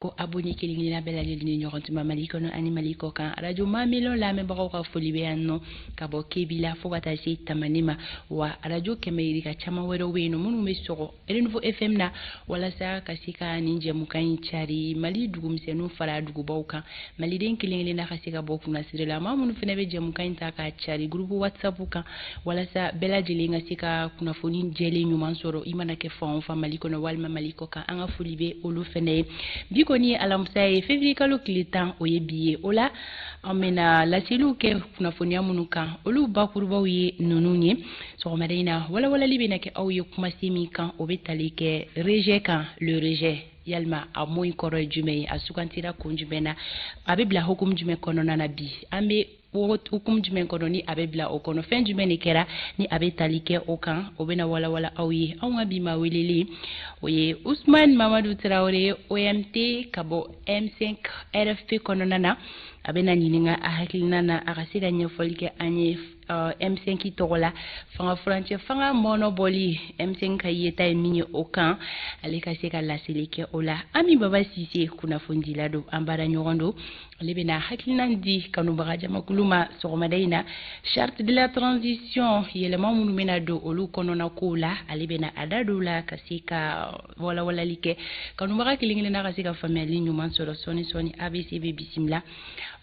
Ko abonné kelen kelenna bɛɛ lajɛlen ni ɲɔgɔn tuma Mali kɔnɔ ani Mali kɔ kan. Radio Mamelon lamɛnbagaw ka foli bɛ yan nɔ ka bɔ Kebila fo ka taa se Tamani ma. Wa radio kɛmɛ yirika caman wɛrɛw bɛ yen nɔ minnu bɛ sɔgɔ Renouveau FM na walasa ka se ka nin jɛmukan in cari Mali dugumisɛnninw fara dugubaw kan, maliden kelen kelenna ka se ka bɔ kunnasiri la. Maa minnu fana bɛ jɛmukan in ta k'a cari groupe WhatsApp kan walasa bɛɛ lajɛlen ka se ka kunnafoni jɛlen ɲuman sɔrɔ i mana kɛ fan o fan Mali kɔnɔ walima Mali kɔ kan, an ka foli bɛ olu fana ye. Bi kɔni ye alamisa ye, février kalo tile 10, o ye bi ye. O la an bɛna laseliw kɛ kunnafoniya minnu kan, olu bakurubaw ye ninnu ye. Sɔgɔmada in na, walawalali bɛna kɛ aw ye kumasen min kan, o bɛ tali kɛ rejet kan. Le rejet, yalima a mot in kɔrɔ ye jumɛn ye? A sugantira kun jumɛn na? A bɛ bila hukumu jumɛn kɔnɔna na? Bi an bɛ hukumu jumɛn kɔnɔ ni a bɛ bila o kɔnɔ? Fɛn jumɛn de kɛra ni a bɛ tali kɛ o kan? O bɛna walawala aw ye. Anw ka bi maa welelen, o ye Usman Mamadu Tarawele, OMT, ka bɔ M5 RFP kɔnɔna na. A bɛna ɲininka a hakilina na, a ka se ka ɲɛfɔli kɛ an ye M5 tɔgɔ la, fanga furancɛ fanga mɔnɔbɔli, M5 ka yeta ye min ye o kan, ale ka se ka laseli kɛ o la. Ami Baba Sise, kunnafonidila don, an baara ɲɔgɔn don, ale bɛna hakilina di kanubaga jamakulu ma sɔgɔmada in na. Charte de la transition, yɛlɛma minnu bɛna don olu kɔnɔna kow la, ale bɛna a da don la ka se ka walawalali kɛ, kanubaga kelen kelenna ka se ka faamuyali ɲuman sɔrɔ. Sɔɔni sɔɔni, ABC bɛ bisimila.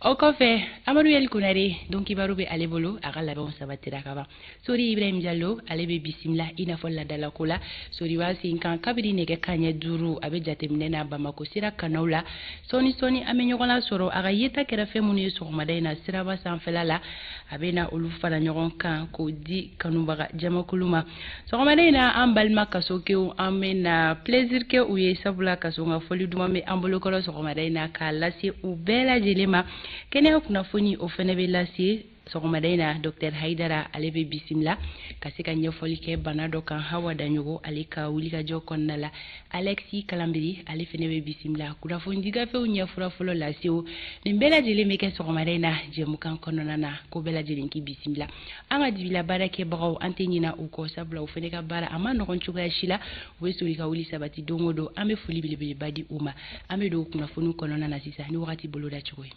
O kɔfɛ, Amadu Yɛli Konare, don kibaru bɛ ale bolo, a ka labɛnw sabatira ka ban. Sori Ibrahim Jalo, ale bɛ bisimila i n'a fɔ ladalako la. Sori b'a sen kan kabini nɛgɛ kanɲɛ 5, a bɛ jateminɛ na Bamako sira kanaw la. Sɔɔni sɔɔni an bɛ ɲɔgɔn lasɔrɔ. A ka yeta kɛra fɛn minnu ye sɔgɔmada in na siraba sanfɛla la, a bɛ na olu fara ɲɔgɔn kan k'o di kanubaga jamakulu ma. Sɔgɔmada in na, an balima kasokew, an bɛ na plaisir kɛ u ye, sabula kaso ka fɔli duman bɛ an bolokɔrɔ sɔgɔmada in na k'a lase u bɛɛ lajɛlen ma. Kɛnɛya kunnafoni, o fɛnɛ bɛ lase sɔgɔmada in na. Docteur Haidara, ale bɛ bisimila ka se ka ɲɛfɔli kɛ bana dɔ kan Hawa Daɲogo ale ka wulikajɔ kɔnɔna la. Alexis Kalambiri, ale fɛnɛ bɛ bisimila kunnafoni gafew ɲɛfura fɔlɔ lasew. Nin bɛɛ lajɛlen bɛ kɛ sɔgɔmada in na jɛmukan kɔnɔna na, ko bɛɛ lajɛlen k'i bisimila. An ka dibila baarakɛbagaw, an tɛ ɲina u kɔ, sabula u fɛnɛ ka baara a ma nɔgɔn cogoya si la. U bɛ soli ka wuli sabati don o don. An bɛ foli belebeleba di u ma. An bɛ don kunnafoni kɔnɔna na sisan ni wagati boloda cogo ye.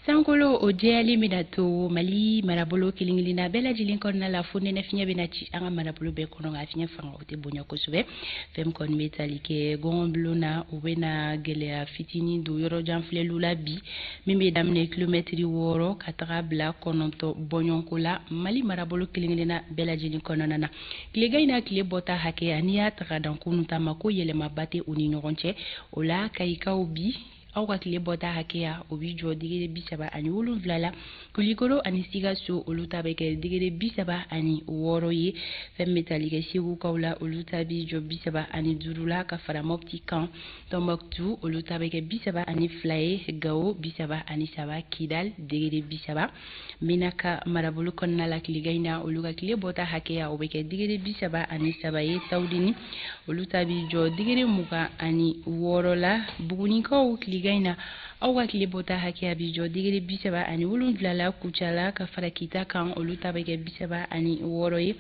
Sankolo o jɛyali bɛna to Mali marabolo kelen kelenna bɛɛ lajɛlen kɔnɔna la, fo nɛnɛ fiɲɛ bɛna ci an ka marabolo bɛɛ kɔnɔ, nka fiɲɛ fanga o tɛ bonya kosɛbɛ. Fɛn min kɔni bɛ tali kɛ gɔngɔnbulon na, o bɛna gɛlɛya fitinin don yɔrɔjan filɛliw la bi, min bɛ daminɛ kilomɛtiri 6 ka taga bila 9 bɔɲɔgɔnko la Mali marabolo kelen kelenna bɛɛ lajɛlen kɔnɔna na. Tilegan in na, tile bɔta hakɛya, n'i y'a ta ka dan kunun ta ma, ko yɛlɛmaba tɛ u ni ɲɔgɔn cɛ. O la Kayikaw, bi aw ka tile bɔta hakɛya o bi jɔ degré 37 la. Kulikoro ani Sikaso, olu ta bɛ kɛ degré 36 ye. Fɛn bɛ tali kɛ Segukaw la, olu ta bi jɔ 35 la, ka fara Mɔpti kan. Tɔnbɔkutu, olu ta bɛ kɛ 32 ye. Gawo, 33. Kidal, degré 30. Menaka marabolo kɔnɔna la, tilegan in na, olu ka tile bɔta hakɛya o bɛ kɛ degré 33 ye. Tawudeni, olu ta bi jɔ degré 26 la. Bugunikaw, tilegan in na, aw ka tile bɔta hakɛya bi jɔ degré 37 la. Kucala ka fara Kita kan, olu ta bɛ kɛ 36 ye.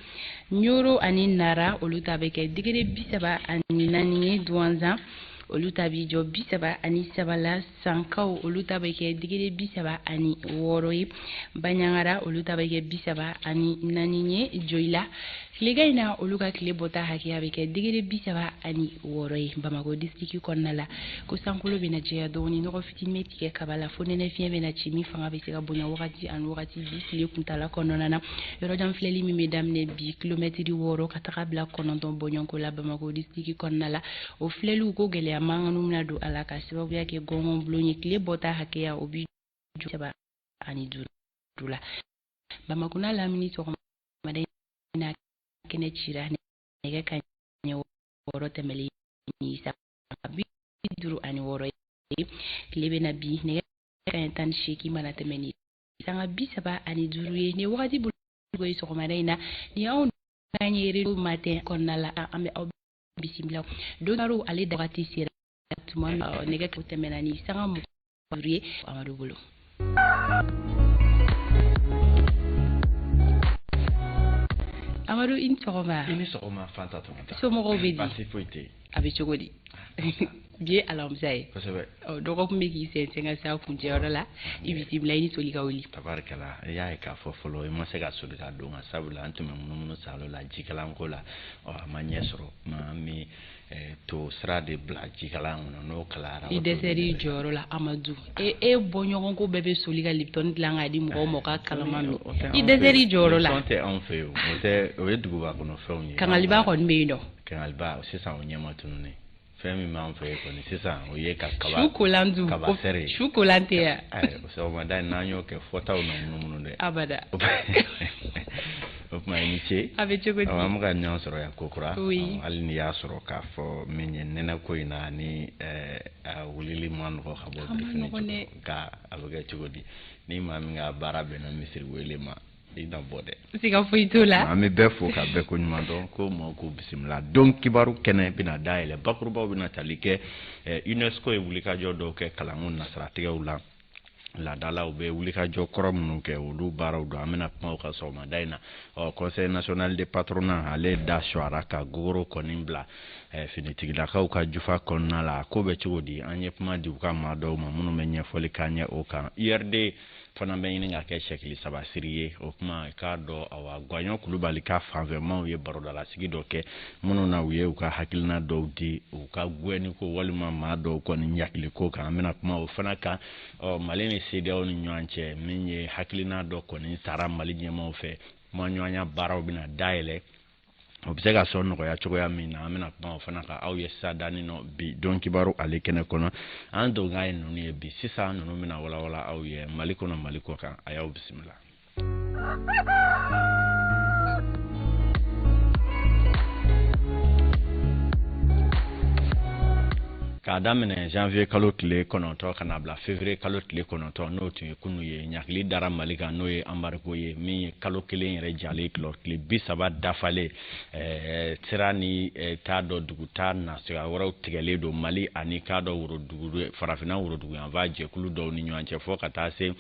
Ɲoro ani Nara, olu ta bɛ kɛ degré 34 ye. Duwanzan, olu ta bi jɔ 33 la. Sankaw, olu ta bɛ kɛ degré 36 ye. Baɲangara, olu ta bɛ kɛ 34 ye. Joyila, tilegan in na, olu ka tile bɔta hakɛya bɛ kɛ degré 36 ye. Bamakɔ district kɔnɔna la, ko sankolo bɛna jɛya dɔɔni, nɔgɔ fitinin bɛ tigɛ kaba la, fo nɛnɛ fiɲɛ bɛna ci min fanga bɛ se ka bonya wagati ani wagati bi tile kuntala kɔnɔna na. Yɔrɔjan filɛli min bɛ daminɛ bi kilomɛtiri 6 ka taga bila 9 bɔɲɔgɔnko la Bamakɔ district kɔnɔna la, o filɛliw ko gɛlɛya mankanw bɛna don a la ka sababuya kɛ gɔngɔnbulon ye. Tile bɔta hakɛya o bi 35 la. Bamakɔ n'a lamini, sɔgɔmada in na kɛnɛ cira nɛgɛ kanɲɛ 6 tɛmɛlen ni sanga 56 ye. Tile bɛna bi nɛgɛ kanɲɛ 18 mana tɛmɛ ni sanga 35 ye. Nin wagati bolo ye sɔgɔmada in na, ni anw n'an ye Réseau Matin kɔnɔna la, an bɛ aw bisimila. Don ale da wagati sera tuma min nɛgɛ tɛmɛna ni sanga 25 ye, Amadu bolo. Amadu, i ni sɔgɔma. I ni sɔgɔma, Fanta Tɔnta. Somɔgɔw bɛ di? Baasi foyi tɛ yen. A bɛ cogo di? Bi ye alamisa ye. Kosɛbɛ. Ɔ, dɔgɔkun bɛ k'i sɛnsɛn ka se a kuncɛyɔrɔ la. I bisimila, i ni soli ka wuli. Tabarikala, i y'a ye k'a fɔ fɔlɔ i ma se ka soli ka don nka sabula an tun bɛ munumunu salo la jikalanko la, ɔ, a ma ɲɛ sɔrɔ. Maa min to sira de bila jikalan kɔnɔ n'o kalayara. I dɛsɛr'i jɔyɔrɔ la, Amadu. E bɔɲɔgɔnko bɛɛ bɛ soli ka Lipton dilan k'a di mɔgɔw ma u ka kalama min. I dɛsɛr'i jɔyɔrɔ la. Lipton tɛ anw fɛ yen, o tɛ, o ye duguba kɔnɔ fɛnw ye. Kangaliba kɔni bɛ yen nɔ. Kangaliba sisan o ɲɛma tununnen. Fɛn min b'an fɛ yen kɔni sisan o ye ka kaba su kolan dun, kaba sɛri. Su kolan tɛ yan. Ayi, o sɔgɔmada in n'an y'o kɛ fɔtaw na munumunu dɛ. Abada. O tuma i ni ce. A bɛ cogo di? An bɛ ka ɲɔgɔn sɔrɔ yan kokura. Oui. Hali n'i y'a sɔrɔ k'a fɔ min ye nɛnɛ ko in na ni a wulili ma nɔgɔ ka bɔ A ma birifini nɔgɔn dɛ. cogo. Nka a bɛ kɛ cogo di? Ni maa min ka baara bɛnna misiri wele ma, i na bɔ dɛ. Siga foyi t'o la. An bɛ bɛɛ fo ka bɛɛ ko ɲuman dɔn, ko maaw k'u bisimila. Don kibaru kɛnɛ bɛna dayɛlɛ, bakurubaw bɛna tali kɛ UNESCO ye wulikajɔ dɔw kɛ kalanko nasiratigɛw la. Laadalaw bɛ wulikajɔ kɔrɔ minnu kɛ olu baaraw don, an bɛna kuma o kan sɔgɔmada in na. Ɔ, Conseil national de patronat ale da suara ka gogoro kɔni bila finitigilakaw ka jufa kɔnɔna la. Ko bɛ cogo di? An ye kuma di u ka maa dɔw ma minnu bɛ ɲɛfɔli k'an ye o kan. URD fana bɛ ɲini ka kɛ sɛkili saba siri ye. O kuma i k'a dɔn, awa, Gwaɲɔ Kulubali ka fanfɛmaw ye barodalasigi dɔ kɛ minnu na u ye u ka hakilina dɔw di u ka gɛnni ko walima maa dɔw kɔni ɲakili ko kan. An bɛna kuma o fana kan. Ɔ, Mali ni CEDEAO ni ɲɔgɔn cɛ min ye hakilina dɔ kɔni tara Mali ɲɛmaaw fɛ, kumaɲɔgɔnya baaraw bɛna dayɛlɛ, o bɛ se ka sɔn nɔgɔya cogoya min na, an bɛna kuma o fana kan aw ye sisan danni nɔ bi don kibaru ale kɛnɛ kɔnɔ. An donkan ye ninnu ye bi, sisan ninnu bɛna walawala aw ye Mali kɔnɔ, Mali kɔ kan. A y'aw bisimila. K'a daminɛ janvier kalo tile 9 ka na bila février kalo tile 9, n'o tun ye kunu ye, ɲakili dara Mali kan, n'o ye embargo ye min ye kalo kelen yɛrɛ jalen tile 30 dafalen. Sira ni t'a dɔn duguta nasira wɛrɛw tigɛlen don Mali ani k'a dɔn worodugu, farafinna woroduguyanfan jɛkulu dɔw ni ɲɔgɔn cɛ, fo ka taa se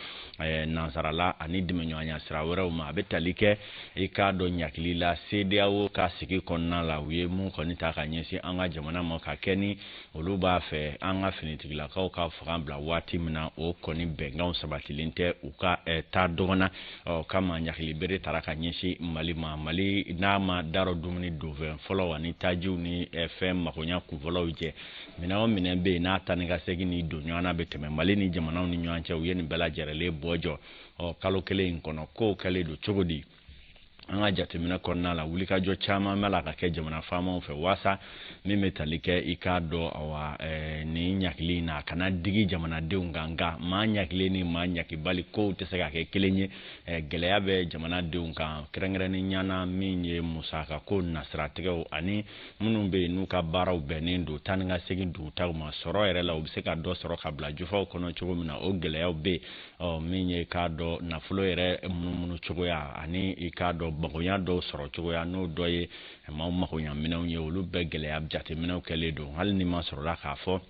nansarala ani dɛmɛɲɔgɔnya sira wɛrɛw ma. A bɛ tali kɛ i k'a dɔn ɲakili la CEDEAO ka sigi kɔnɔna la, u ye mun kɔni ta ka ɲɛsin an ka jamana ma ka kɛ ni olu b'a fɛ an ka finitigilakaw ka fanga bila waati min na, o kɔni bɛnkanw sabatilen tɛ u ka taa dɔgɔn na. Ɔ kama ɲakili bere tara ka ɲɛsin Mali ma. Mali n'a ma darɔ dumuni donfɛn fɔlɔ ani tajiw ni fɛn makoɲa kunfɔlɔw jɛ, minɛn o minɛn bɛ yen n'a taa ni ka segin ni don ɲɔgɔn na bɛ tɛmɛ Mali ni jamanaw ni ɲɔgɔn cɛ, u ye nin bɛɛ lajɛlen bɔ jɔ. Ɔ, kalo kelen in kɔnɔ kow kɛlen don cogo di? An ka jateminɛ kɔnɔna la, wulikajɔ caman bɛ la ka kɛ jamana faamaw fɛ waasa min bɛ tali kɛ i k'a dɔn, awa, nin ɲakili in na a kana digi jamanadenw kan. Nka maa ɲakilen ni maa ɲakibali kow tɛ se ka kɛ kelen ye. Gɛlɛya bɛ jamanadenw kan, kɛrɛnkɛrɛnnenya na min ye musaka ko nasiratigɛw ani minnu bɛ yen n'u ka baaraw bɛnnen don taa ni ka segin dugutaw ma, sɔrɔ yɛrɛ la u bɛ se ka dɔ sɔrɔ ka bila jufaw kɔnɔ cogo min na, o gɛlɛyaw bɛ yen. Ɔ, min ye k'a dɔn nafolo yɛrɛ munumunu cogoya ani i k'a dɔn magoɲa dɔw sɔrɔ cogoya, n'o dɔ ye maaw magoɲa minɛnw ye, olu bɛɛ gɛlɛya jateminɛw kɛlen don. Hali ni ma sɔrɔla k'a fɔ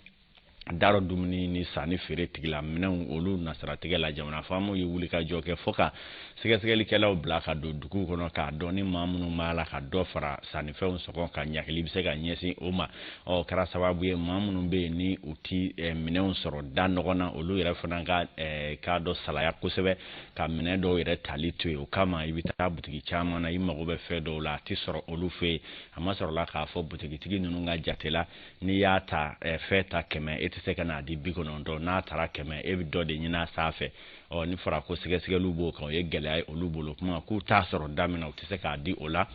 darɔ dumuni ni sanni feere tigila minɛnw olu nasiratigɛ la, jamana faamaw ye wulikajɔ kɛ fo ka sɛgɛsɛgɛlikɛlaw bila ka don dugu kɔnɔ k'a dɔn ni maa minnu b'a la ka dɔ fara sannifɛnw sɔngɔ kan, ɲakili bɛ se ka ɲɛsin o ma. Ɔ, kɛra sababu ye maa minnu bɛ yen ni u ti minɛnw sɔrɔ da nɔgɔn na, olu yɛrɛ fana ka k'a dɔn salaya kosɛbɛ ka minɛn dɔw yɛrɛ tali to yen. O kama i bɛ taa butigi caman na, i mago bɛ fɛn dɔw la, a tɛ sɔrɔ olu fɛ yen. A ma sɔrɔ la k'a fɔ butigitigi ninnu ka jate la, n'i y'a ta fɛn ta 100, e tɛ se ka n'a di 90, n'a taara 100, e bɛ dɔ de ɲini a sanfɛ. Ɔ, ni fɔra ko sɛgɛsɛgɛliw b'o kan, o ye gɛlɛya ye olu bolo. Kuma k'u t'a sɔrɔ da min na, u tɛ se k'a di o la.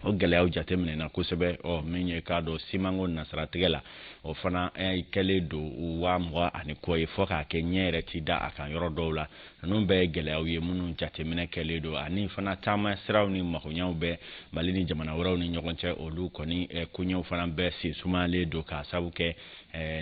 O gɛlɛyaw jateminɛna kosɛbɛ. Ɔ, min ye k'a dɔn simanko nasiratigɛ la, o fana kɛlen don 20,000 ani kɔ ye, fo k'a kɛ ɲɛ yɛrɛ ti da a kan yɔrɔ dɔw la. Ninnu bɛɛ ye gɛlɛyaw ye minnu jateminɛ kɛlen don, ani fana taama siraw ni makoɲɛw bɛ Mali ni jamana wɛrɛw ni ɲɔgɔn cɛ, olu kɔni koɲɛw fana bɛɛ sen sumayalen don k'a sabu kɛ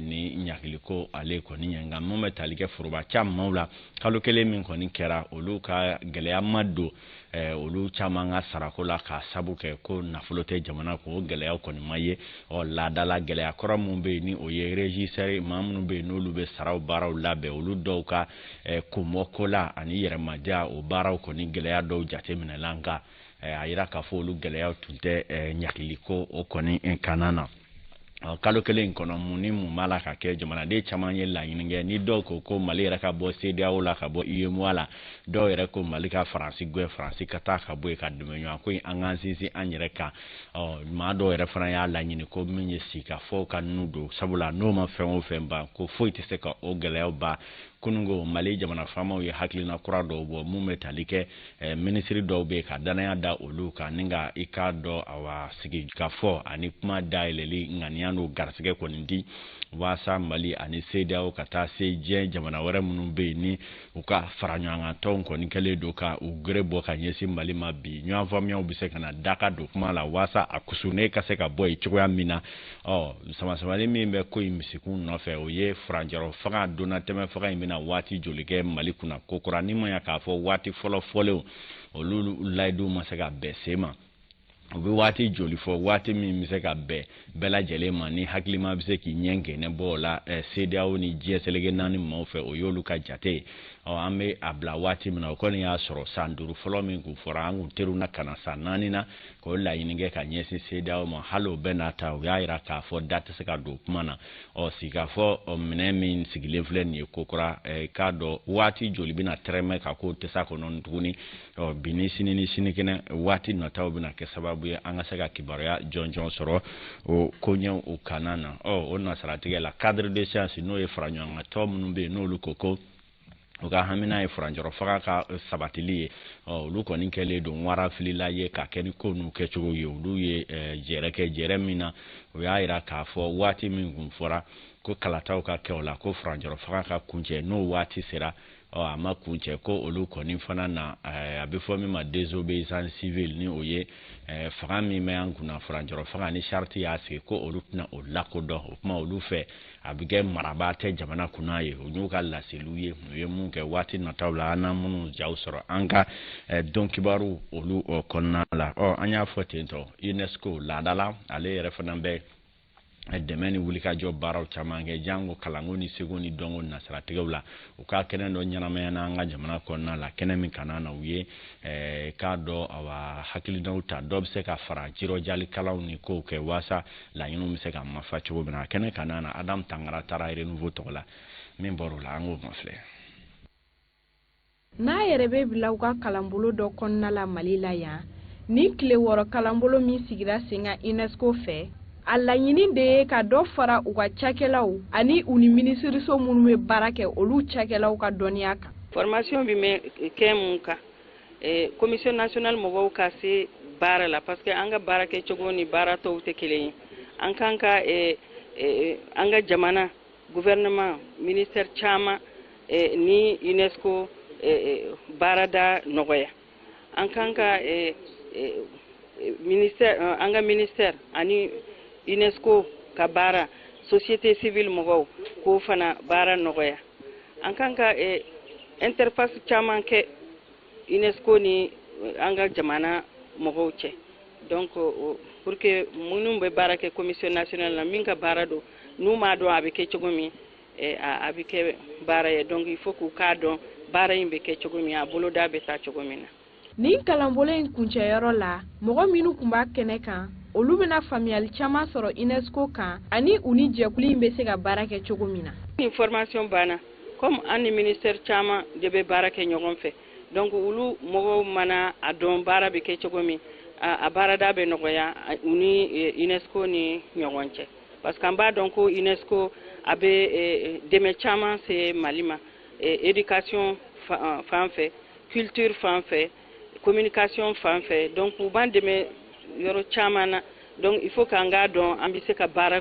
ni ɲakiliko ale kɔni ye. Nka mun bɛ tali kɛ foroba camanw la, kalo kelen min kɔni kɛra, olu ka gɛlɛya ma don olu caman ka sarako la k'a sabu kɛ ko nafolo tɛ jamana kun, o gɛlɛyaw kɔni ma ye. Ɔ, laadala gɛlɛya kɔrɔ mun bɛ yen ni o ye régisseur, maa minnu bɛ yen n'olu bɛ saraw baaraw labɛn, olu dɔw ka komɔko la ani yɛrɛmadiya, o baaraw kɔni gɛlɛya dɔw jateminɛla. Nka A yira k'a fɔ olu gɛlɛyaw tun tɛ ɲakiliko o kɔni kana na. Kalo kelen in kɔnɔ, mun ni mun b'a la ka kɛ? Jamanaden caman ye laɲini kɛ, ni dɔw ko ko Mali yɛrɛ ka bɔ CEDEAO la, ka bɔ UEMOA la, dɔw yɛrɛ ko Mali ka Faransi gɛn, Faransi ka taa ka bɔ yen, ka dɛmɛɲɔgɔn ko in an k'an sinsin an yɛrɛ kan. Ɔ maa dɔw yɛrɛ fana y'a laɲini ko min ye sigikafɔw ka nu don, sabula n'o ma fɛn o fɛn ban, ko foyi tɛ se ka o gɛlɛyaw ban. Kununko Mali jamana faamaw ye hakilina kura dɔw bɔ mun bɛ tali kɛ minisiri dɔw bɛ yen, ka danaya da olu kan, ni ka i k'a dɔn awa sigi ka fɔ ani kuma dayɛlɛli ŋaniya n'o garisɛgɛ kɔni di, waasa Mali ani CEDEAO ka taa se diɲɛ jamana wɛrɛ minnu bɛ yen, ni u ka fara ɲɔgɔn kan tɔnw kɔni kɛlen don ka u gere bɔ ka ɲɛsin Mali ma bi, ɲɔgɔn faamuyaw bɛ se ka na daka don kuma la, waasa a kusunen ka se ka bɔ yen cogoya min na. Ɔ samasamani min bɛ ko in misikun nɔfɛ, o ye furancɛrɔ fanga donnatɛmɛ fanga in bɛna waati joli kɛ Mali kunna kokura, ni ma ɲa k'a fɔ waati fɔlɔ fɔlenw olu layiduw ma se ka bɛn sen ma. U bɛ waati joli fɔ, waati min bɛ se ka bɛn bɛɛ lajɛlen ma, ni hakilima bɛ se k'i ɲɛ gɛnɛ bɔ o la CEDEAO ni diɲɛ seleke naani maaw fɛ, o y'olu ka jate ye. Ɔ an bɛ a bila waati min na, o kɔni y'a sɔrɔ san 5 fɔlɔ min kun fɔra, an kun teriw na ka na san 4 na k'o laɲini kɛ ka ɲɛsin CEDEAO ma. Hali o bɛɛ n'a ta, u y'a yira k'a fɔ da tɛ se ka don kuma na. Ɔ sigikafɔ minɛn min sigilen filɛ nin ye kokura, k'a dɔn waati joli bɛna tɛrɛmɛ ka k'o tɛ s'a kɔnɔ tuguni. Ɔ bi ni sini ni sinikɛnɛ waati nataw bɛna kɛ sababu ye an ka se ka kibaruya jɔnjɔn sɔrɔ o koɲɛw o kana na. Ɔ o nasaratigɛ la, cadre de science, n'o ye fara ɲɔgɔn kan tɔn minnu bɛ yen, n'olu ko ko u ka hamina ye furancɛrɔ fanga ka sabatili ye, ɔ olu kɔni kɛlen don warafilila ye ka kɛ ni ko n'u kɛcogo ye. Olu ye jɛrɛ kɛ, jɛrɛ min na o y'a yira k'a fɔ waati min kun fɔra ko kalataw ka kɛ o la, ko furancɛrɔ fanga ka kuncɛ, n'o waati sera, ɔ a ma kuncɛ, ko olu kɔni fana na a bɛ fɔ min ma désobéissance civile, ni o ye fanga min bɛ an kunna, furancɛrɔ fanga ni charte y'a sigi, ko olu tɛna o lakodɔn. O kuma olu fɛ, a bɛ kɛ marabaa tɛ jamana kunna ye. O y'u ka laseliw ye. U ye mun kɛ waati nataw la, an na minnu jaw sɔrɔ an ka don kibaru olu kɔnɔna la. Ɔ an y'a fɔ ten tɔ, UNESCO laadala ale yɛrɛ fana bɛ dɛmɛ ni wulikajɔ baaraw caman kɛ, jango kalanko ni seko ni dɔnko nasiratigɛw la. U ka kɛnɛ dɔ ɲɛnamaya n'an ka jamana kɔnɔna la, kɛnɛ min kana na u ye k'a dɔn awa hakilinaw ta, dɔ bɛ se ka fara jirɔjalikalanw ni kow kɛ, waasa laɲiniw bɛ se ka mafa cogo min na. A kɛnɛ kana na, Adam Tangara taara Renouveau tɔgɔ la. Min bɔr'o la, an k'o mafilɛ. N'a yɛrɛ bɛ bila u ka kalanbolo dɔ kɔnɔna la Mali la yan, ni tile 6 kalanbolo min sigira sen kan UNESCO fɛ, a laɲini de ye ka dɔ fara u ka cakɛlaw ani u ni minisiriso minnu bɛ baara kɛ, olu cakɛlaw ka dɔnniya kan. Formation bi mɛn kɛ mun kan? Commission nationale mɔgɔw ka se baara la, parce que an ka baara kɛcogo ni baara tɔw tɛ kelen ye. An kan ka an ka jamana gouvernement, ministère caman ni UNESCO baarada nɔgɔya. An kan ka ministère, an ka ministère ani UNESCO ka baara, société civile mɔgɔw k'o fana baara nɔgɔya. An kan ka interface caman kɛ UNESCO ni an ka jamana mɔgɔw cɛ. Donc pour que minnu bɛ baara kɛ commission nationale la, min ka baara don, n'u m'a dɔn a bɛ kɛ cogo min, a bɛ kɛ baara ye. Donc il faut k'u k'a dɔn baara in bɛ kɛ cogo min, a boloda bɛ taa cogo min na. Nin kalanbolo in kuncɛyɔrɔ la, mɔgɔ minnu tun b'a kɛnɛ kan, olu bɛna faamuyali caman sɔrɔ UNESCO kan ani u ni jɛkulu in bɛ se ka baara kɛ cogo min na. Ni formation banna, comme an ni ministère caman de bɛ baara kɛ ɲɔgɔn fɛ, donc olu mɔgɔw mana a dɔn baara bɛ kɛ cogo min, a baarada bɛ nɔgɔya u ni UNESCO ni ɲɔgɔn cɛ, parce que an b'a dɔn ko UNESCO a bɛ dɛmɛ caman se Mali ma, éducation fan fɛ, culture fan fɛ, communication fan fɛ. Donc u b'an dɛmɛ yɔrɔ caman na. Donc il faut k'an k'a dɔn an bɛ se ka baara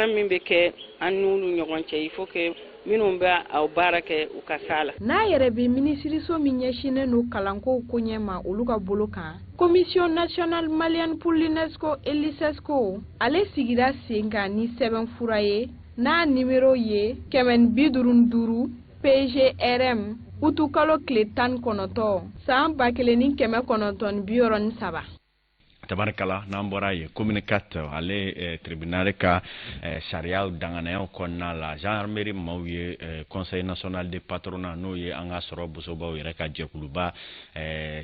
min bɛ kɛ an n'olu ɲɔgɔn cɛ, il faut que minnu bɛ aw baara kɛ, u ka s'a la. N'a yɛrɛ bɛ minisiriso min ɲɛsinnen don kalanko koɲɛ ma, olu ka bolo kan, Commission nationale malienne pour l'UNESCO et l'ISESCO, ale sigira sen kan ni sɛbɛnfura ye n'a nimero ye 155 PGRM, utukalo tile 19 san 1963. Tabarikala, n'an bɔra yen, commune 4 ale tribunal ka sariyaw danganayaw kɔnɔna la, gendarmerie maaw ye Conseil national de patronat, n'o ye an ka sɔrɔ bosobaw yɛrɛ ka jɛkuluba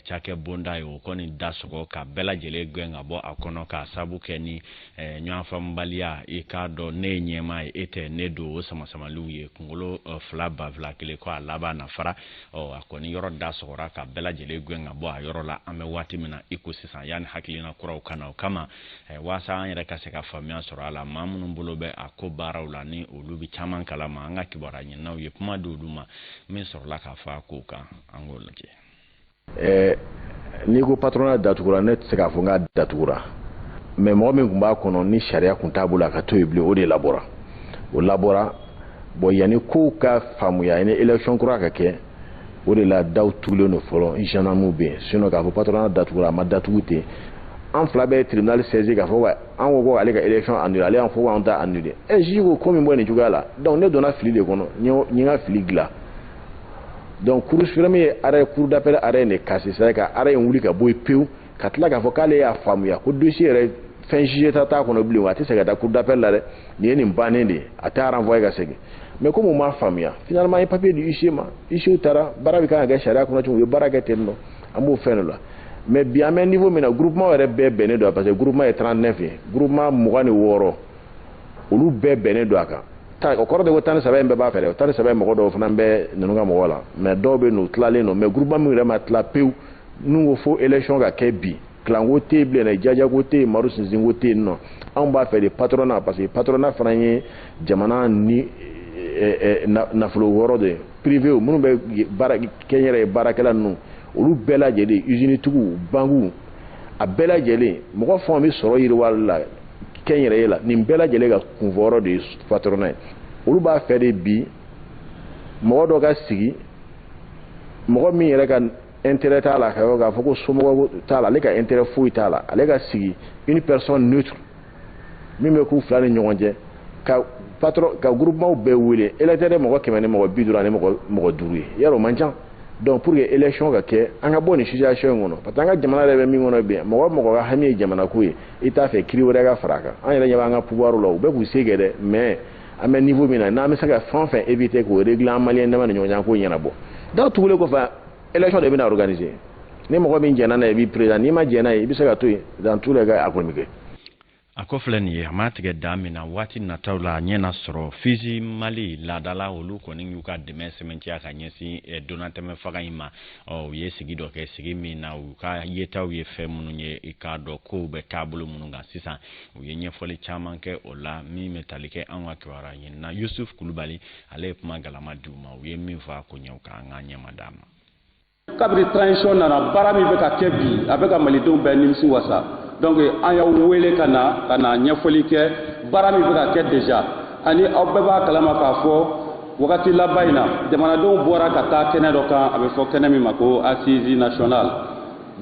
cakɛ bonda ye, o kɔni da sɔgɔ ka bɛɛ lajɛlen gɛn ka bɔ a kɔnɔ, k'a sabu kɛ ni ɲɔgɔn faamubaliya. I k'a dɔn, ne ye ɲɛmaa ye, e tɛ, ne don, o samasamaliw ye kunkolo fila ba fila kelen ko a laban na fara. Ɔ, a kɔni yɔrɔ da sɔgɔra ka bɛɛ lajɛlen gɛn ka bɔ a yɔrɔ la. An bɛ waati min na i ko sisan, yanni hakilina kuraw ka na o kama, waasa an yɛrɛ ka se ka faamuya sɔrɔ a la, maa minnu bolo bɛ a ko baaraw la, ni olu bɛ caman kalama, an ka kibaruya ɲininaw ye kuma di olu ma. Min sɔrɔla k'a fɔ a kow kan, an k'o lajɛ. N'i ko patronat datugura, ne tɛ se k'a fɔ n k'a datugura, mais mɔgɔ min tun b'a kɔnɔ ni sariya tun t'a bolo a ka to yen bilen, o de labɔra, o labɔra. Bon, yanni kow ka faamuya, ni élection kura ka kɛ, o de la daw tugulen don fɔlɔ, gendarmew bɛ yen. Sinon, k'a fɔ patronat datugura, a ma datugu ten. An fila bɛɛ ye tribunal saisi k'a fɔ wa an ko ko ale ka élection annulé, ale y'an fɔ ko an ta annulé. Juge ko ko min bɔ nin cogoya la, donc ne donna fili de kɔnɔ, n ye n ka fili dilan. Donc Cour suprême ye arrêt, cour d'appel arrêt de cassé, c'est à dire ka arrêt in wuli ka bɔ yen pewu, ka tila k'a fɔ k'ale y'a faamuya ko dossier yɛrɛ fɛn jugé ta t'a kɔnɔ bilen, a tɛ se ka taa cour d'appel la dɛ, nin ye nin bannen de ye, a t'a renvoyer ka segin. Mais comme u m'a faamuya, finalement an ye papier di huissier ma, huissier taara baara bɛ kan ka kɛ sariya kɔnɔ cogo min, u ye baara kɛ ten nɔ, an b'o fɛn dɔ la. Mais bi, an bɛ niveau min na, groupement yɛrɛ bɛɛ bɛnnen don, parce que groupement ye 39 ye, groupement 26, olu bɛɛ bɛnnen don a kan. Ta o kɔrɔ de ko 13 in bɛɛ b'a fɛ dɛ, 13 in mɔgɔ dɔw fana bɛ ninnu ka mɔgɔ la, mais dɔw bɛ yen nɔ, u tilalen don. Mais groupement min yɛrɛ ma tila pewu, n'u ko fo élection ka kɛ bi, kilanko tɛ yen bilen dɛ, jajako tɛ yen, maro sinsinko tɛ yen nɔ. Anw b'a fɛ de patronat, parce que patronat fana ye jamana ni nafolo wɔrɔ de ye. Privé minnu bɛ baara kɛ n yɛrɛ ye, baarakɛla ninnu, olu bɛɛ lajɛlen, usine tigiw, banques, a bɛɛ lajɛlen, mɔgɔ fɛn o fɛn bɛ sɔrɔ yiriwali la kɛnyɛrɛye la, nin bɛɛ lajɛlen ka kunfɔyɔrɔ de ye patronat ye. Olu b'a fɛ de bi mɔgɔ dɔ ka sigi, mɔgɔ min yɛrɛ ka intérêt t'a la, k'a fɔ ko somɔgɔ t'a la, ale ka intérêt foyi t'a la, ale ka sigi, une personne neutre min bɛ k'u fila ni ɲɔgɔn cɛ, ka patron ka groupement bɛɛ wele, électeur mɔgɔ 100 ni mɔgɔ 50 ani mɔgɔ 5 ye, yarɔ o man ca. Donc pour que élection ka kɛ, an ka bɔ nin situation in kɔnɔ, parce que an ka jamana yɛrɛ bɛ min kɔnɔ bi, mɔgɔ mɔgɔ ka hami ye jamana ko ye, i t'a fɛ kiri wɛrɛ ka fara a kan. An yɛrɛ ɲɛ b'an ka pouvoir la, u bɛ k'u se kɛ dɛ, mais an bɛ niveau min na, n'an bɛ se ka fɛn o fɛn éviter k'o régler an maliyɛn dama ni ɲɔgɔn cɛ, an k'o ɲɛnabɔ. Donc tugulen kɔfɛ, élection de bɛna organiser. Ni mɔgɔ min jɛnna n'a ye, i b'i président, n'i ma jɛn n'a ye, i bɛ se ka to yen. Dans tous les cas, a kɔni bɛ kɛ. A ko filɛ nin ye, a ma tigɛ da min na, waati nataw la a ɲɛ na sɔrɔ. Fisi Mali laadala, olu kɔni y'u ka dɛmɛ sɛmɛntiya ka ɲɛsin donnatɛmɛ faga in ma. Ɔ, u ye sigi dɔ kɛ, sigi min na u ka yetaw ye fɛn minnu ye, i k'a dɔn kow bɛ taabolo minnu kan sisan, u ye ɲɛfɔli caman kɛ o la. Min bɛ tali kɛ anw ka kibaruya ɲinina Yusuf Kulubali, ale ye kuma galama di u ma, u ye min fɔ a ko ɲɛw kan, an ka ɲɛma d'a ma. Kabini transition nana, baara min bɛ ka kɛ bi, a bɛ ka malidenw bɛɛ nimisi wasa. Donc an y'aw wele ka na ɲɛfɔli kɛ baara min bɛ ka kɛ déjà. Ani aw bɛɛ b'a kalama k'a fɔ wagati laban in na, jamanadenw bɔra ka taa kɛnɛ dɔ kan, a bɛ fɔ kɛnɛ min ma ko assise nationale.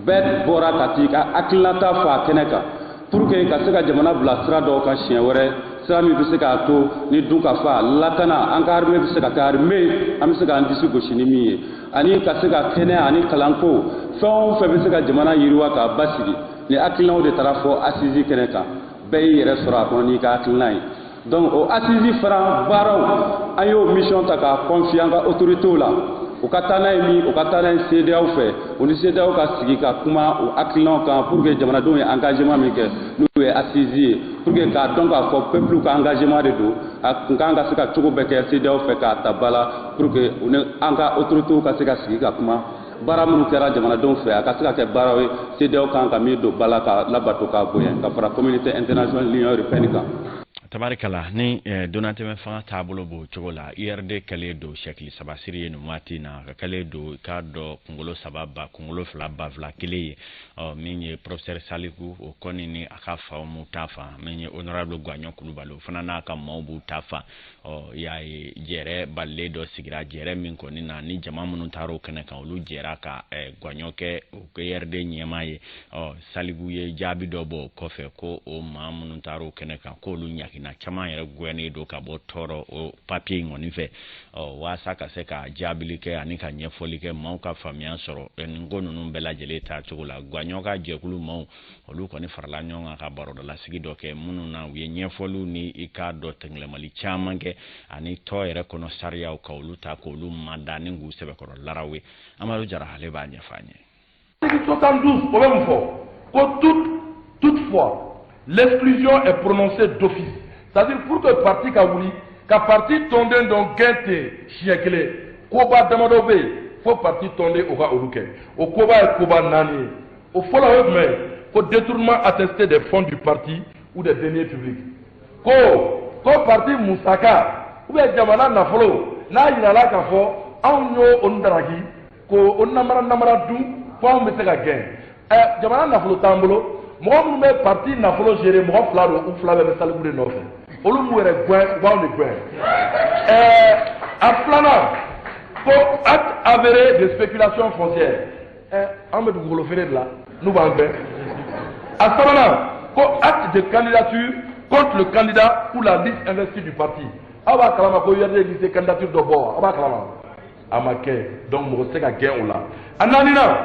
Bɛɛ bɔra ka t'i ka hakilinata fɔ a kɛnɛ kan pour que ka se ka jamana bila sira dɔw kan siɲɛ wɛrɛ, sira min bɛ se k'a to ni dun ka fa lakana, an ka armée bɛ se ka kɛ armée an bɛ se k'an disi gosi ni min ye, ani ka se ka kɛnɛya ani kalanko, fɛn o fɛn bɛ se ka jamana yiriwa k'a basigi. Ni hakilinaw de taara fɔ assise kɛnɛ kan, bɛɛ y'i yɛrɛ sɔrɔ a kɔnɔ n'i ka hakilina ye. Donc o assise fana baaraw, an y'o mission ta k'a confier an ka autorités la, u ka taa n'a ye min, u ka taa n'a ye CEDEAO fɛ, u ni CEDEAO ka sigi ka kuma o hakilinaw kan pour que jamanadenw ye engagement min kɛ, n'o ye assise ye, pour que k'a dɔn k'a fɔ peuple ka engagement de don, a kun kan ka se ka cogo bɛɛ kɛ CEDEAO fɛ k'a ta ba la pour que u ni an ka autorités ka se ka sigi ka kuma. Baara minnu kɛra jamanadenw fɛ, a ka se ka kɛ baaraw ye CEDEAO kan ka min don ba la ka labato k'a bonya, ka fara communauté internationale, l'Union européenne kan. Tabarikala, ni donnatɛmɛ fanga taabolo b'o cogo la, URD kɛlen don sɛkili saba siri ye nin waati in na, ka kɛlen don k'a dɔn kunkolo saba ba kunkolo fila ba fila kelen ye. Ɔ, min ye professeur Saliku, o kɔni ni a ka faw m'u ta fan, min ye honorable Guaɲɔ Kulubali, o fana n'a ka maaw b'u ta fan. Ɔ, i y'a ye, jɛrɛ balilen dɔ sigira, jɛrɛ min kɔni na ni jama minnu taara o kɛnɛ kan, olu jɛra ka Guaɲɔ kɛ o URD ɲɛmaa ye. Ɔ, Saliku ye jaabi dɔ bɔ o kɔfɛ ko o maa minnu taara o kɛnɛ kan, k'olu ɲaginen. jiginna caman yɛrɛ gɛnnen don ka bɔ tɔɔrɔ o papiye in kɔni fɛ. Ɔ waasa ka se ka jaabili kɛ ani ka ɲɛfɔli kɛ, maaw ka faamuya sɔrɔ nin ko ninnu bɛɛ lajɛlen taacogo la, Gaɲɔ ka jɛkulu maaw, olu kɔni farala ɲɔgɔn kan ka barodalasigi dɔ kɛ, minnu na u ye ɲɛfɔliw ni i k'a dɔn tɛngɛlɛmali caman kɛ, ani tɔ yɛrɛ kɔnɔ sariyaw ka olu ta k'olu manda ni k'u sɛbɛkɔrɔ larawe. Amadu Jara, ale b'a ɲɛfɔ an ye. Article 72, o bɛ mun fɔ? Ko toutefois, l'exclusion est prononcée d'office, c'est-à-dire pour que parti ka wuli ka parti tɔnden dɔ gɛn ten siɲɛ kelen, koba damadɔ bɛ yen fo parti tɔnden o ka olu kɛ. O koba ye koba naani ye. O fɔlɔ, o ye jumɛn ye? Ko détournement attesté des fonds du parti ou des deniers publics. Ko parti musaka ou bien jamana nafolo n'a yirala k'a fɔ anw y'o o daraki ko o namara namara dun, fo anw bɛ se ka gɛn. Ɛ, jamana nafolo t'an bolo. Mɔgɔ minnu bɛ parti nafolo gérer, mɔgɔ fila don, u fila bɛɛ bɛ saliku de nɔfɛ. Olu m'u yɛrɛ gɛn, u b'anw de gɛn. Ɛɛ, a filanan, ko acte avéré de spéculation foncière. Ɛ, an bɛ dugukolo feere de la n'u b'an gɛn. A sabanan, ko acte de candidature contre le candidat ou la liste investie du parti. Aw b'a kalama ko URD liste candidature dɔ bɔ wa? Aw b'a kalama, a ma kɛ, donc mɔgɔ tɛ se ka gɛn o la. A naaninan,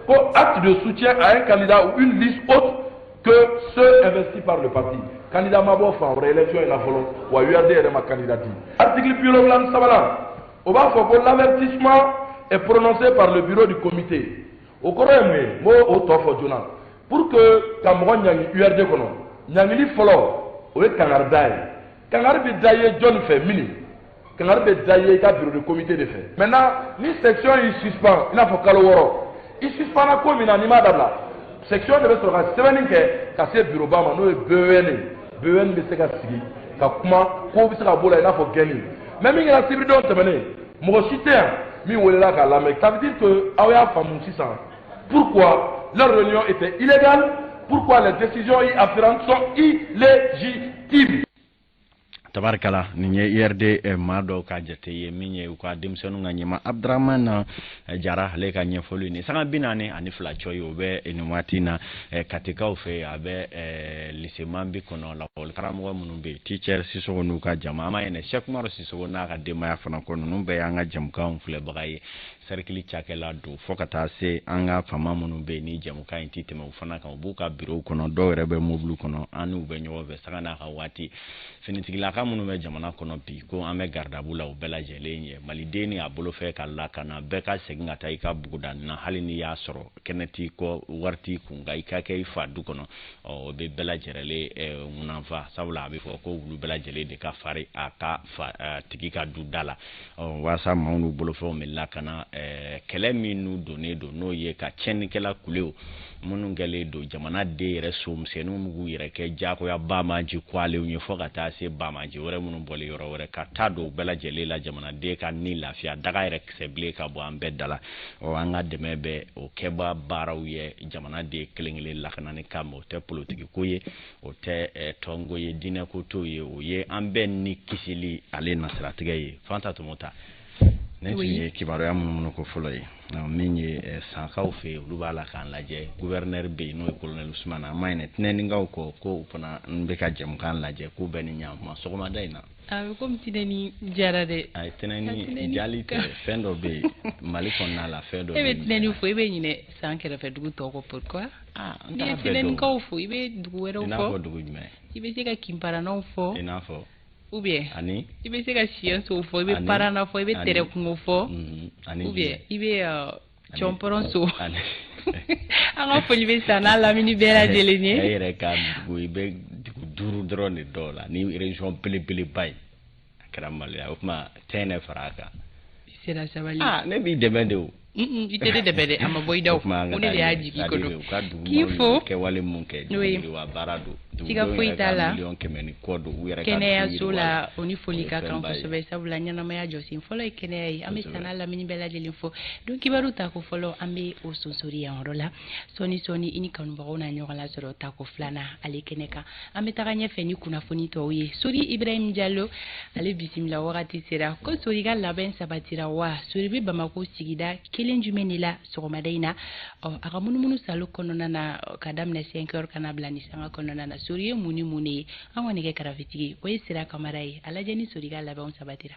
ko acte de soutien à un candidat ou une liste autre que ceux investis par le parti. Candidat ma bɔ fan wɛrɛ élection in na fɔlɔ wa, URD yɛrɛ ma candidat di. Article 73nan, o b'a fɔ ko l'avertissement est prononcé par le bureau du comité. O kɔrɔ ye mun ye? N b'o o tɔ fɔ joona. Pour que ka mɔgɔ ɲangi URD kɔnɔ, ɲangili fɔlɔ, o ye kangarida ye. Kangari bɛ da i ye jɔnni fɛ? Mini kangari bɛ da i ye i ka bureau de comité de fɛ. Maintenant, ni section y'i suspend, i n'a fɔ kalo 6, i suspend na ko min na, n'i m'a dabila, section de bɛ sɔrɔ ka sɛbɛnni kɛ ka se bureau ba ma, n'o ye BEN ye. BEN bɛ se ka sigi ka kuma, ko bɛ se ka b'o la, i n'a fɔ gɛnni. Mais min kɛra sibiridon tɛmɛnen, mɔgɔ si tɛ yan min welela k'a lamɛn. Ça veut dire que aw y'a faamu sisan pourquoi leur réunion était illégale, pourquoi les décisions y afférentes sont illégitimes. Tabarikala, nin ye URD maa dɔw ka jate ye, min ye u ka denmisɛnninw ka ɲɛma Abdramane Jara, ale ka ɲɛfɔli ni sanga 42 cɔ ye. O bɛ nin waati na Katikaw fɛ, a bɛ lycée Manbi kɔnɔ, lakɔli karamɔgɔ minnu bɛ yen, teacher Sisoko n'u ka jama. An ma ɲinɛ Cheikh Umaru Sisoko n'a ka denbaya fana kɔ. Ninnu bɛɛ y'an ka jamukanw filɛbaga ye, cercle cakɛla don, fo ka taa se an ka faama minnu bɛ yen ni jamukan in ti tɛmɛ u fana kan. U b'u ka bureau kɔnɔ, dɔw yɛrɛ bɛ mobili kɔnɔ, an n'u bɛ ɲɔgɔn fɛ sanga n'a ka waati. Finitigilaka minnu bɛ jamana kɔnɔ bi, ko an bɛ garde-à-vous la, u bɛɛ lajɛlen ye maliden ni a bolofɛ ka lakana. Bɛɛ ka segin ka taa i ka buguda na, hali n'i y'a sɔrɔ kɛnɛ t'i kɔ, wari t'i kun, nka i ka kɛ i fa du kɔnɔ. Ɔ, o bɛ bɛɛ lajɛlen ŋunanfa, sabula a bɛ fɔ ko wulu bɛɛ lajɛlen de ka farin a ka fa tigi ka du da la. Ɔ, walasa maaw n'u bolofɛnw bɛ lakana, kɛlɛ min n'u donnen don, n'o ye ka tiɲɛnikɛla kulew minnu kɛlen don jamana den yɛrɛ somisɛnninw b'u yɛrɛ kɛ diyagoya bamanji kuwalenw ye, fo ka taa se bamanji wɛrɛ minnu bɔlen yɔrɔ wɛrɛ ka taa don u bɛɛ lajɛlen la, jamanaden ka ni lafiya daga yɛrɛ kisɛ bilen ka bɔ an bɛɛ da la. Ɔ, an ka dɛmɛ bɛ o kɛba baaraw ye jamanaden kelen kelen lakanani kama. O tɛ politiki ko ye, o tɛ tɔnko ye, diinɛko t'o ye, o ye an bɛɛ ni kisili ale nasiratigɛ ye. Fanta Tɔmɔta, ne tun ye kibaruya minnu ko fɔlɔ ye, min ye sankaw fɛ yen, olu b'a la k'an lajɛ. Gouverneur bɛ yen, n'o ye colonel Usumana. An ma ɲinɛ Tinɛnikaw kɔ, ko fana n bɛ ka jɛmukan lajɛ, k'u bɛɛ ni ɲankuma sɔgɔmada in na. A bɛ komi Tinɛni jara dɛ. A ye Tinɛni jali tɛ, fɛn dɔ bɛ yen Mali kɔnɔna la, fɛn dɔ. E bɛ Tinɛni fo, e bɛ ɲinɛ san kɛrɛfɛ dugu tɔw kɔ, pourquoi? Ah, n'i ye Tinɛnikaw fo, i bɛ dugu wɛrɛw fɔ. I n'a fɔ dugu jumɛn? I bɛ se ka Kinparanaw fɔ. I n'a fɔ. Ou bien ani i bɛ se ka Siyɛnsow fɔ, i bɛ Parana fɔ, i bɛ Tɛrɛkungo fɔ, ani ou bien i bɛ Cɔnpɔrɔnso. An ka foli bɛ san n'a lamini bɛɛ lajɛlen ye. E yɛrɛ ka dugu, i bɛ dugu duuru dɔrɔn de dɔw la ni région belebeleba ye, a kɛra maloya. O tuma tɛnɛ fara a kan. I sera sabali. Ah, ne b'i dɛmɛ de o. I tɛ ne dɛmɛ dɛ, a ma bɔ i da o. Ko ne de y'a jigi kɔnɔ. U ka dugu k'i fo kɛwale mun kɛ, yiriwa baara don. Siga foyi t'a la. 100 miliyɔn ni kɔ don u yɛrɛ ka. Kɛnɛyaso la, o ni foli ka kan kosɛbɛ, sabula ɲɛnamaya jɔsen fɔlɔ ye kɛnɛya ye. An bɛ san n'a lamini bɛɛ lajɛlen fo. Don kibaru tako fɔlɔ, an bɛ o sonsori yan yɔrɔ la. Sɔɔni sɔɔni, i ni kanubagaw na ɲɔgɔn lasɔrɔ tako filanan ale kɛnɛ kan. An bɛ taga ɲɛfɛ ni kunnafoni tɔw ye. Sori Ibrahim Jalo, ale bisimila wagati sera. Ko Sori ka labɛn sabatira wa? Sori bɛ Bamako sigida kelen jumɛn de la sɔgɔmada in na? Ɔ, a ka munumunu salo kɔnɔna na, ka daminɛ 5 heures ka na bila ni sanga kɔnɔna na. Sori ye mun ni mun de ye? An ka nɛgɛ karafetigi, o ye Sira Kamara ye. A lajɛ ni Sori ka labɛnw sabatira.